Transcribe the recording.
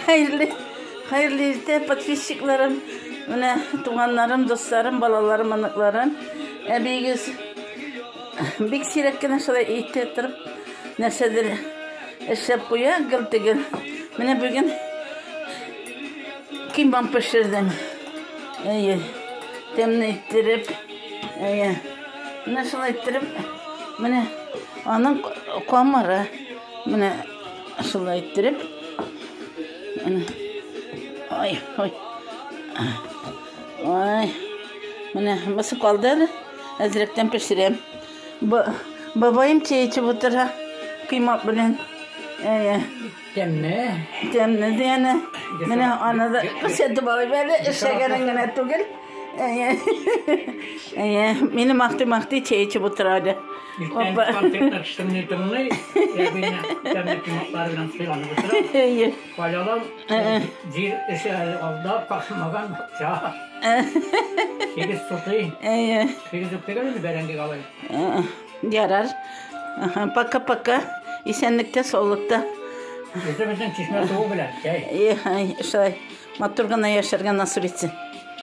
Хәерле, хәерле иртә, подписчикларым, менә туганнарым, дусларым, балаларым, оныкларым. Әбиегез бик сирәк кенә шулай иртә торып нәрсәдер эшләп куя, гел тегел. Менә бүген кимбам пешердем. Әйе, тәмле иттереп, әйе. Менә шулай иттереп, менә аның камыры. Менә шулай иттереп. Менә. Ай, ой. Ай. Менә бусы калды әле. Әзрәктән пешерәм. Бабаем чәй эчеп утыра. Коймак белән. Әйе. Тәмле. Тәмле дигәне. Менә аны да күрсәтеп алыйм әле, эшләгәнен генә түгел. Әйе. Әйе, мине мактый-мактый чәй эчеп утыра әле. Иртән конфетлар тыңлый-тыңлый, әбине тәмле коймаклары белән сыйланып утыра. Әйе. Калялам, җир эше әле алда, ташымаган бакча. 8 сутый. Әйе. 8 үк түгел инде, бәрәңгегә алай. Ярар. Пока-пока. Исәнлектә, саулыкта. Үзебезнең чишмә суы белән чәй. Әйе, шулай. Матур гына яшәргә насыйп итсен.